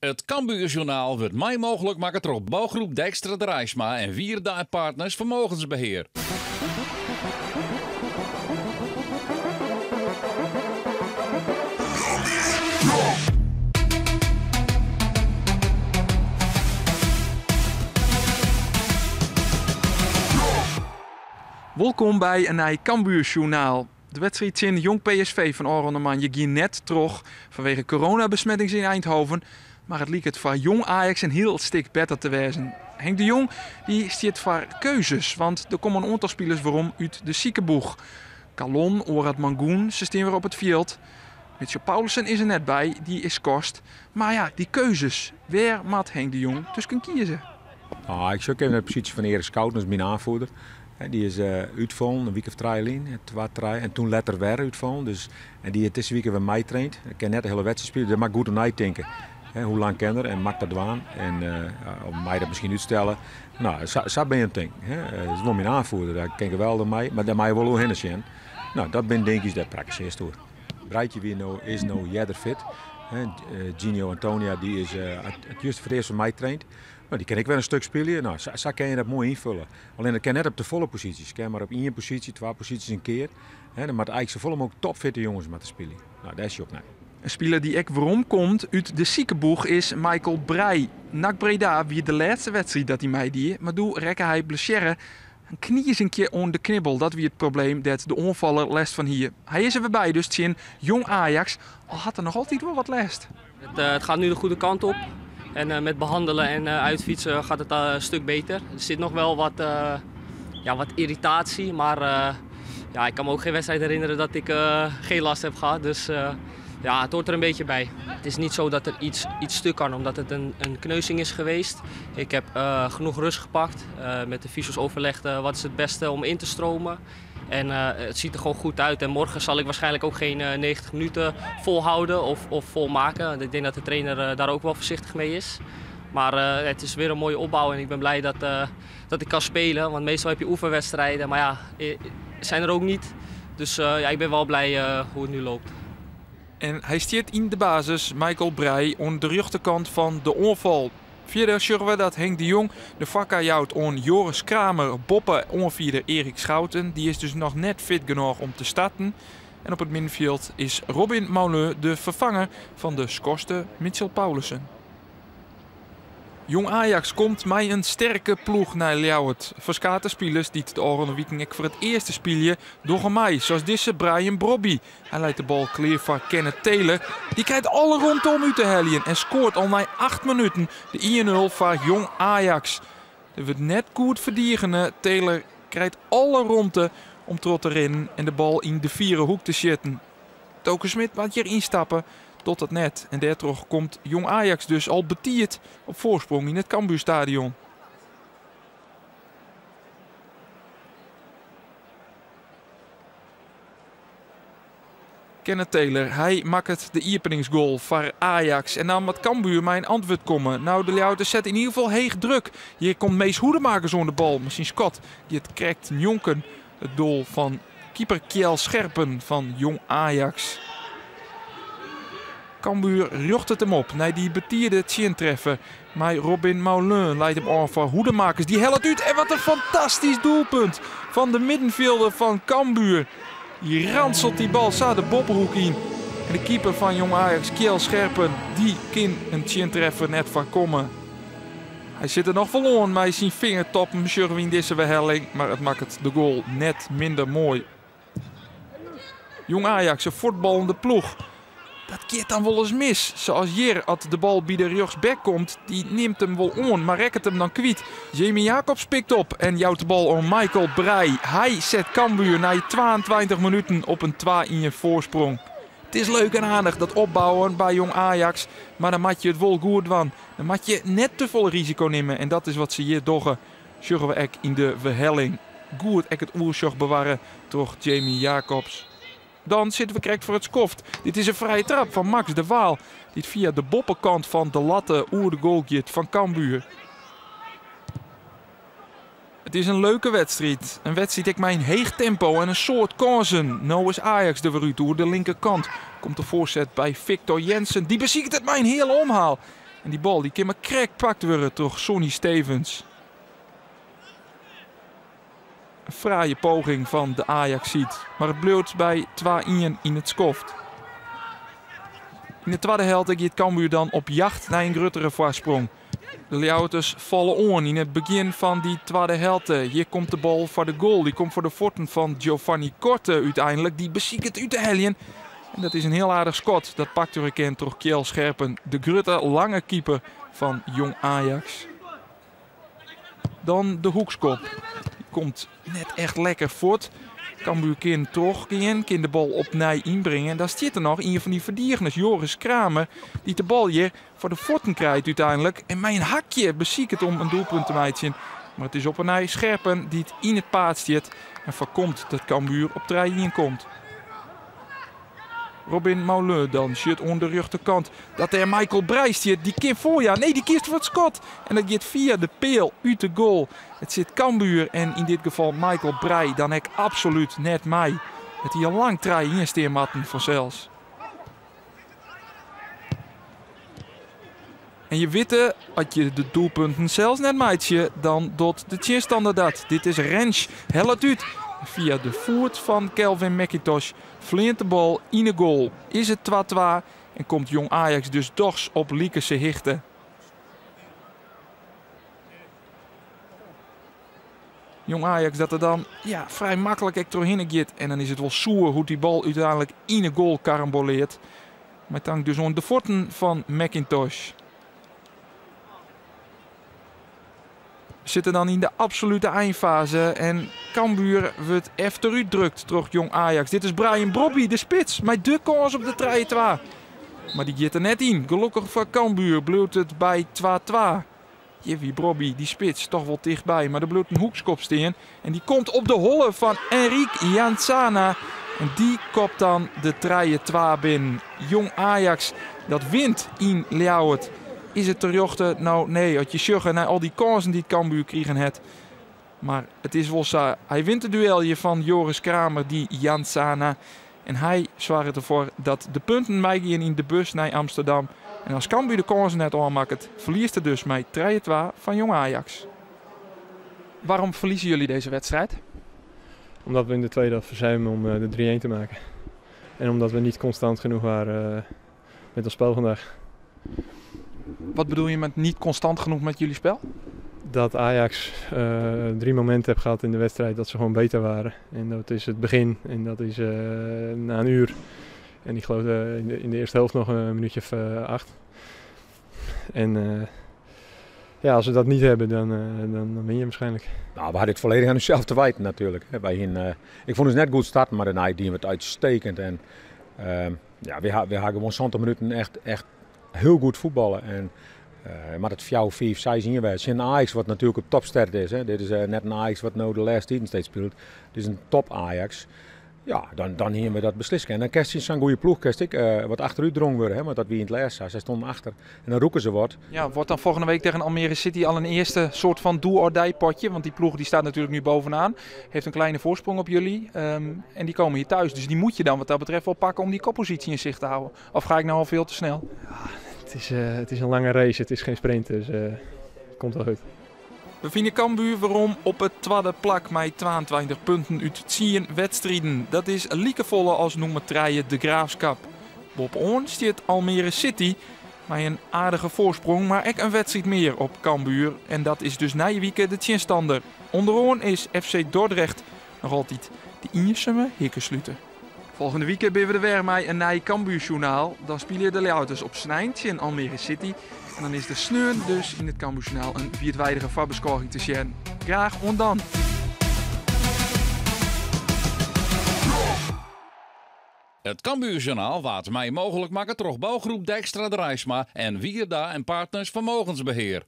It Cambuurjournaal wurdt mei mooglik makke troch Bouwgroep Dijkstra Draisma en Wierda en Partners Vermogensbeheer. Wolkom by in nij Cambuursjoernaal. De wedstriid tsjin Jong PSV fan ôfrûne moandei gie net troch fanwege coronabesmettings yn Eindhoven. Mar it liket foar Jong Ajax in hiel stik better te wêzen. Henk de Jong dy stiet foar keuzes, want der komme in oantal spilers werom út de sikeboech. Kallon, Oratmangoen, se stean wer op it fjild. Mitchell Paulissen is der net by, dy is skorst. Mar ja, dy keuzes, wêr moat Henk de Jong tusken kieze? Nou, ik sjoch even nei de posysje fan Erik Schouten as myn aanvoerder. Dy is útfallen in wike of trije lyn, twa, trije, en toen letter wer útfallen. Dus, en dy hat dizze wike wer meitraind. Hy kin net de hiele wedstriid spylje, dêr moat ik goed oer neitinke. Hoe lang kin er en moat dat dwaan? En of mei dat miskien útstelle? Nou, sa bin je oan it tinken. It is wol myn aanvoerder, dêr kin ik geweldich mei, mar dêr mei je wol oerhinne sjen. Nou, dat binne dinkjes, dêr prakkesearst oer. Breitje wie no, is no earder fit. Gino Antonia dy is it just foar it earst foar my traind. No, dy kin ek wer in stuk spylje. No, sa kin je dat moai ynfulle. Allinne it kin net op te folle posysjes. Kin mar op ien posysje, twa posysjes in kear. Hè, dan moat eigentlik safolle mooglik topfitte jonges moatte spylje. No, dêr sjoch ik nei. In spiler dy't ek weromkomt út de sikeboech is Michael Breij. NAC Breda wie de lêste wedstriid dat hy meidie, mar doe rekke hy blessearre. In kniezinkje oan de knibbel, dat wie it probleem dêr't de oanfaller lêst fan hie. Hy is der wer by dus tsjin Jong Ajax, al hat er noch altyd wol wat lêst. Het gaat nu de goede kant op. En met behandelen en uitfietsen gaat het een stuk beter. Er zit nog wel wat, ja, wat irritatie, maar ja, ik kan me ook geen wedstrijd herinneren dat ik geen last heb gehad. Dus ja, het hoort er een beetje bij. Het is niet zo dat er iets, iets stuk kan, omdat het een, een kneuzing is geweest. Ik heb genoeg rust gepakt. Met de fysio's overlegd wat is het beste om in te stromen. En het ziet er gewoon goed uit. En morgen zal ik waarschijnlijk ook geen 90 minuten volhouden of, of volmaken. Ik denk dat de trainer daar ook wel voorzichtig mee is. Maar het is weer een mooie opbouw en ik ben blij dat, dat ik kan spelen. Want meestal heb je oefenwedstrijden, maar ja, zijn er ook niet. Dus ja, ik ben wel blij hoe het nu loopt. En hy stiet yn de basis, Michael Breij, oan de rjochterkant fan de oanfal. Fierder sjogge we dat Henk de Jong de foarkar jout oan Joris Kramer boppe oanfierder Erik Schouten. Dy is dus noch net fit genôch om te starten. En op it middenfjild is Robin Maulun de ferfanger fan de skorste Mitchell Paulissen. Jong Ajax komt mei in sterke ploech nei Ljouwert. Ferskate spilers dy't de ôfrûne wiken ek foar it earste spylje, dogge mei, sa as dizze Brian Brobbey. Hy leit de bal klear foar Kenneth Taylor. Dy krijt alle romte om út te heljen en skoart al nei 8 minuten de 1-0 foar Jong Ajax. Der wurdt net goed ferdigene. Taylor krijt alle romte om troch te rinnen en de bal yn de fiere hoek te sjitten. Toke Smit moat hjir ynstappe, docht dat net en dêrtroch komt Jong Ajax dus al betiid op foarsprong yn it Cambuurstadion. Kenneth Taylor, hy makket de iepeningsgoal foar Ajax. En dan moat Cambuur mei in antwurd komme. Nou, de Ljouwerters sette yn ieder gefal heech druk. Hjir komt Mees Hoedemakers oan de bal, mar syn skot giet krekt njonken it doel fan keeper Kjell Scherpen fan Jong Ajax. Cambuur rjochtet him op nei dy betide tsjintreffer. Mei Robin Maulun leit him ôf foar Hoedemakers. Dy hellet út en wat in fantastysk doelpunt fan de middenfjilder fan Cambuur. Dy ranselt dy bal sa de boppehoek yn. En de keeper fan Jong Ajax, Kjell Scherpen, dy kin in tsjintreffer net foarkomme. Hy sit der noch wol oan mei syn fingertoppen, sjogge we yn dizze werhelling, mar it makket de goal net minder moai. Jong Ajax, in fuotballende ploech. Dat giet dan wolris mis. Sa as hjir, as de bal by de rjochtsback komt, dy nimt him wol oan, mar rekket him dan kwyt. Jamie Jacobs pikt op en jout de bal oan Michael Breij. Hy set Cambuur nei 22 minuten op in 2-1 foarsprong. It is leuk en aardich dat opbouwen by Jong Ajax, mar dan moat je it wol goed dwaan. Dan moat je net te folle risiko nimme en dat is wat se hjir dogge. Sjogge we ek yn de werhelling. Goed ek it oersjoch bewarre troch Jamie Jacobs. Dan sitte we krekt foar it skoft. Dit is in frije trap fan Max de Waal, dy't fia de boppekant fan de latte oer de goal giet fan Cambuur. It is in leuke wedstriid. In wedstriid ek mei in heech tempo en in soad kânsen. No is Ajax der wer út oer de linkerkant. Komt de foarset by Victor Jensen. Dy besiket it mei in heale omhaal. En dy bal dy kin mar krekt pakt wurde troch Sonny Stevens. In fraaie poging fan de Ajaxiet, mar it bliuwt by 2-1 yn it skoft. Yn de twadde helte giet Cambuur dan op jacht nei in gruttere foarsprong. De Ljouwerters falle oan yn it begjin fan dy twadde helte. Hjir komt de bal foar de goal. Dy komt foar de fuotten fan Giovanni Korte úteinlik. Dy besiket út te heljen. En dat is in hiel aardich skot. Dat pakt wurde kin troch Kjell Scherpen, de grutte lange keeper fan Jong Ajax. Dan de hoekskop. Dy komt net echt lekker fuort. Cambuur kin trochgean, kin de bal opnij ynbringe. En dan stiet der noch ien fan dy ferdigeners, Joris Kramer, dy't de bal hjir foar de fuotten krijt úteinlik. En mei in hakje besiket om in doelpunt te meitsjen. Mar it is op 'e nij Scherpen dy't yn it paad stiet en foarkomt dat Cambuur op 3-1 komt. Robin Maulun dan sjit oan de rjochterkant dat dêr Michael Breij stiet. Dy kin foarjaan. Nee, dy kiest foar it skot. En dat giet fia de peal út de goal. It sit Cambuur en yn dit gefal Michael Breij dan ek absolút net mei. It hie al lang 3-1 stean moatten fansels. En je witte, as je de doelpunten sels net meitsje, dan docht de tsjinstanner dat. Dit is Rensch, hellet út. Fia de foet fan Calvin Mac-Intosch fleant de bal yn 'e goal. Is it 2-2 en komt Jong Ajax dus dochs op likense hichte. Jong Ajax dat der dan ja, frij maklik ek trochhinne giet. En dan is it wol soer hoe't dy bal úteinlik yn 'e goal karamboleart. Mei tank dus oan de fuotten fan Mac-Intosch. We sitte dan yn de absolute einfaze en Cambuur wurdt efterút drukt troch Jong Ajax. Dit is Brian Brobbey, de spits, mei de kâns op de 3-2. Mar dy giet der net yn. Gelokkich foar Cambuur bliuwt it by 2-2. Hjir wie Brobbey, dy spits, toch wol tichtby, mar der bliuwt in hoekskop stean. En dy komt op de holle fan Enric Llansana. En dy kopt dan de 3-2 binnen. Jong Ajax dat wint yn Ljouwert. Is it terjochte? No, nee, as je sjogge nei al dy kânsen dy't Cambuur krigen hat. Mar it is wol sa, hy wint it duel hjir fan Joris Kramer, dy Llansana. En hy soarget derfoar dat de punten meigean yn de bus nei Amsterdam. En as Cambuur de kânsen net ôfmakket, ferliest it dus mei 3-2 fan Jong Ajax. Waarom verliezen jullie deze wedstrijd? Omdat we in de tweede helft verzuimen om de 3-1 te maken. En omdat we niet constant genoeg waren met ons spel vandaag. Wat bedoel je met niet constant genoeg met jullie spel? Dat Ajax 3 momenten heeft gehad in de wedstrijd dat ze gewoon beter waren. En dat is het begin en dat is na een uur. En ik geloof in de eerste helft nog een minuutje of 8. En als we dat niet hebben, dan win je waarschijnlijk. We hadden het volledig aan onszelf te wijten natuurlijk. Ik vond het net goed starten, maar daarna deden we het uitstekend. En we hadden gewoon 70 minuten echt heel goed voetballen. En, maar het 4, 5, 6 in werd. Een Ajax wat natuurlijk op topster is. Hè. Dit is net een Ajax wat nou de laatste tijden steeds speelt. Dit is een top Ajax. Ja, dan hier we dat beslissen. En dan kerst je zo'n goede ploeg, kerst ik wat achteruit drong worden, hè, want dat wie in het laatste zat. Zij stonden achter en dan roeken ze wat. Ja, wordt dan volgende week tegen Almere City al een eerste soort van do-or-die potje? Want die ploeg die staat natuurlijk nu bovenaan, heeft een kleine voorsprong op jullie en die komen hier thuis. Dus die moet je dan wat dat betreft wel pakken om die koppositie in zicht te houden. Of ga ik nou al veel te snel? Ja, het is een lange race, het is geen sprint, dus het komt wel goed. We vinden Cambuur waarom op het tweede plak met 22 punten uit 10 wedstrijden. Dat is liekevolle als nummer 3 de Graafschap. Bovenaan staat Almere City met een aardige voorsprong, maar ook een wedstrijd meer op Cambuur. En dat is dus na je weekend de tegenstander. Onderaan is FC Dordrecht nog altijd de eenzame hikkensluiter. Volgende weekend ben we er weer met een nieuw Cambuurjournaal. Dan spelen de Ljouwerters op Snijntje in Almere City. En dan is de sneun dus in het Cambuurjournaal een viertwijdige voorbeschouwing te zien. Graag ondan. Het Cambuurjournaal waard mij mogelijk maken troch bouwgroep Dijkstra Draisma en Wierda en Partners Vermogensbeheer.